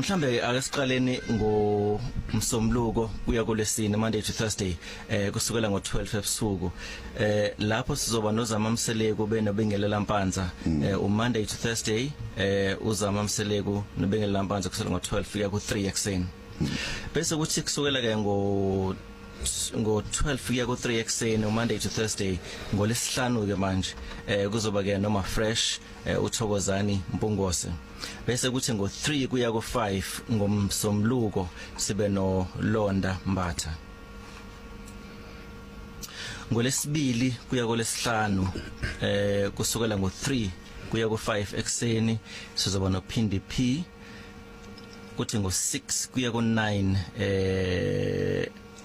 Mhlambe ake siqaleni ngomsombuluko kuya kulesine, Monday to Thursday, kusukela ngo12 ebusuku. Lapho sizoba noZama Mseleku benoBingelela Mpanza. UMonday to Thursday, uZama Mseleku noBingelela Mpanza kusukela ngo12 kuya ku3 ekseni. Bese kuthi kusukela ke ngo 12 kuya ku 3 ekseni uMonday to Thursday, ngolesihlanu ke manje, kuzoba ke noma fresh uThokozani Mpungose. Bese kuthi ngo 3 kuya ku 5 ngomsombuluko sibe no Londa Mbatha. Ngolesibili kuya kolesihlanu, kusukela ngo 3 kuya ku 5 ekseni, sizoba no Phindi P. Kuthi ngo 6 kuya ku 9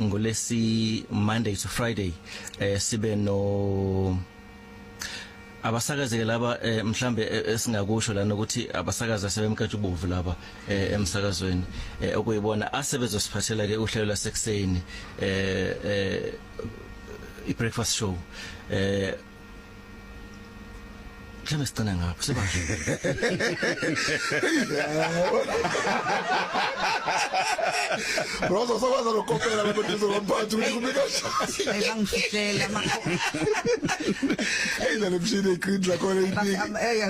ngolesi Monday to Friday, sibe no abasakazi ke laba, mhlambe esingakusho lana ukuthi abasakazi asebemkatsha ubovu laba emsakazweni, okuyibona asebezosiphathela ke uhlelo lasekuseni, i breakfast show. Mhlawumbe sigcina ngapho sebasho. Rosa sakwazi nokopela lapho duze komphathi ukuthi kube kanjani. Hey, bangifihlela ama Hey, le mshini eqindla khona iningi.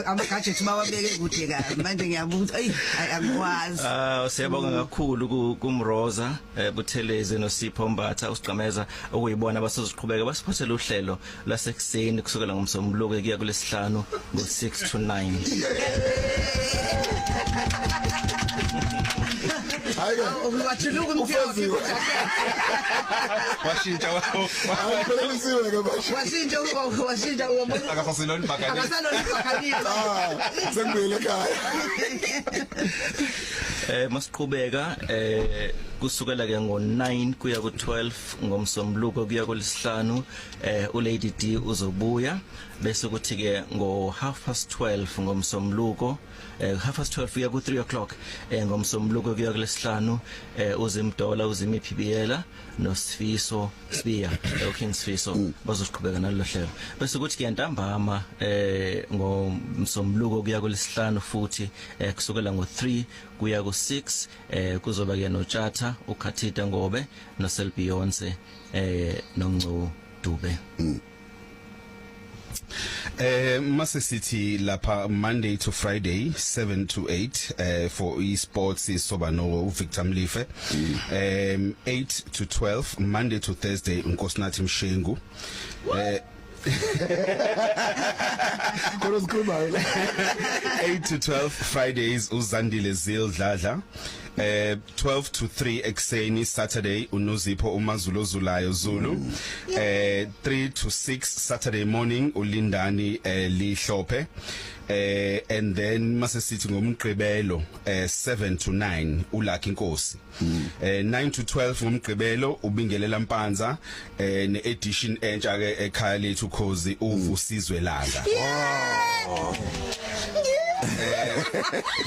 Ama gadgets bawabeke kude kabi manje, ngiyabuza, ey, ayi, angikwazi. Ah, siyabonga kakhulu kuMroza Buthelezi noSipho Mbatha usigqameza, okuyibona abasoziqhubeka basiphathele uhlelo lasekuseni kusukela ngomsombuluko kuya kulesihlanu ngo6 to 9. Hayi ke. Wajuluka umthiwa. Ufeziwe. Washintsha. Hayi, phelelisiwe ke manje. Washintsha, washintsha, uyabona. Akasasilona ibhakani. Akasalona ibhakaniya. Ah, sengibuyele ekhaya. Masiqhubeka, kusukela ke ngo9 kuya ku12 ngomsombuluko kuya kulesihlanu, uLady D uzobuya. Bese kuthi ke ngo 12:30 ngomsombuluko, 12:30 kuya ku 3 o'clock ngomsombuluko kuya kulesihlanu, uZimdola, uZimiphi Biyela noSifiso Sibiya, uKing Sifiso, bazoqhubeka nalelo hlelo. Bese kuthi ke ntambama ngomsombuluko kuya kulesihlanu futhi, kusukela ngo3 kuya ku6, kuzoba ke noTshatha, uKhathita Ngobe noSel Beyonce noNgco Dube. Mase sithi lapha Monday to Friday 7 to 8, for esports soba no Victor Mlife. 8 to 12 Monday to Thursday, uNkosinathi Mshengu. Khona sikhulumayo la. 8 to 12 Fridays, uZandile Zil Dladla. 12 to 3 ekseni Saturday, uNozipho uMazulu Zulayo Zulu. 3 to 6 Saturday morning, uLindani Lihlophe. And then mase sithi ngomgqibelo, 7 to 9 uLucky Nkosi. 9 to 12 ngomgqibelo, uBingelela Mpanza, ne edition entsha ke ekhaya lethu Khozi, uVusizwe Langa.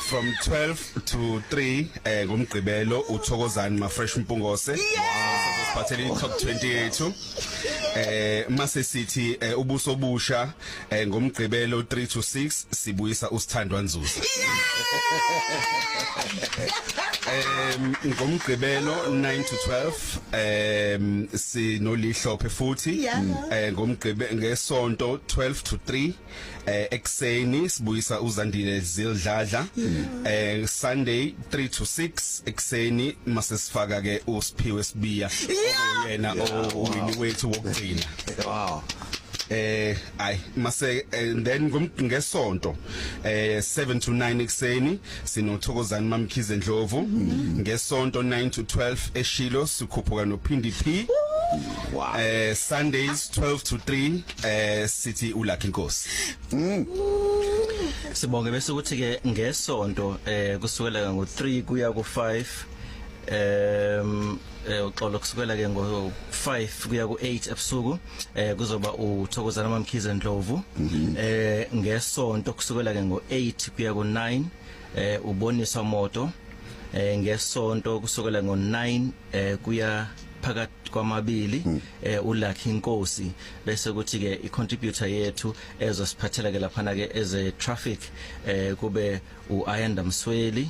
From 12 to 3 ngomgqibelo, uThokozani Mafresh Mpungose siphathele i top 20 yethu. Mase sithi ubuso busha, ngomgqibelo 3 to 6 sibuyisa uSithandwa Nzuza. Ngomgqibelo 9 to 12 sinolihlophe futhi. Ngomgqibe ngesonto 12 to 3 ekseni sibuyisa uZandile Zildladla. Sunday 3 to 6 ekseni mase sifaka ke uSiphiwe Sibiya, yena owini wethu wokugcina. Ay, mase and then ngesonto 7 to 9 ekseni sinoThokozani Mamkhize Ndlovu. Ngesonto 9 to 12 eshilo sikhuphuka noPhindi P. Sundays 12 to 3 sithi uLucky Nkosi. Sibonge. Bese kuthi ke ngesonto, kusukela ngo3 kuya ku5, uxolo, kusukela ke ngo5 kuya ku8 ebusuku, kuzoba uThokozana Mamkhize Ndlovu. Ngesonto kusukela ke ngo8 kuya ku9, uBoniswa Moto. Ngesonto kusukela ngo9 kuya phakathi kwamabili, uLucky Nkosi. Bese kuthi ke icontributor yethu ezosiphathela ke lapha ke eze traffic, kube uAyanda Msweli.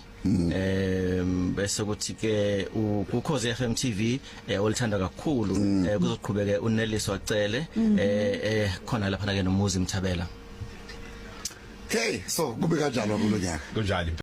Bese kuthi ke kuKhozi FM TV olithanda kakhulu, kuzoqhubeka uNeliswa Cele khona lapha ke noMuzi Mthabela. Hey, so kube kanjalo kulonyaka. Kunjalo.